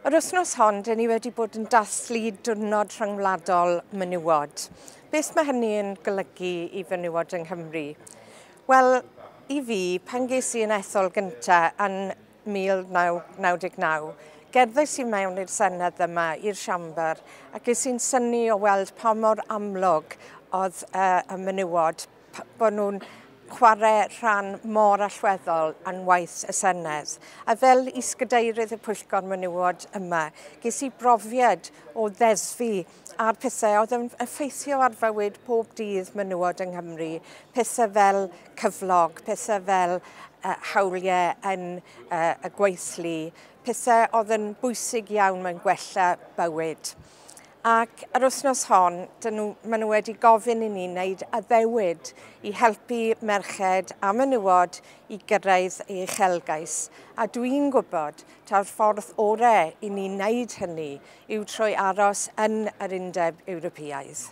Yr wythnos hon, dyn ni wedi bod yn dathlu Diwrnod Rhyngwladol Menywod. Beth mae hynny yn golygu i fenywod yng Nghymru? Wel, i fi, pan ges i yn ethol gyntaf yn 1999, gerddais i mewn i'r Senedd yma, i'r siambr, ac ges i'n synnu o weld pa mor amlwg oedd y menywod, bod nhw'n chwarae rhan mor allweddol yn waith y Senedd. A fel is-gadeirydd y Pwyllgor Menywod yma, ges i brofiad o ddeddfu ar pethau oedd yn effeithio ar fywyd pob dydd menywod yng Nghymru. Pethau fel cyflog, pethau fel hawliau yn y gweithlu, pethau oedd yn bwysig iawn mewn gwella bywyd. Ac yr wythnos hon, maen nhw wedi gofyn i ni wneud addewid i helpu merched a menywod i gyrraedd eu uchelgais. A dwi'n gwybod ta'r ffordd orau i ni wneud hynny yw trwy aros yn yr Undeb Ewropeaidd.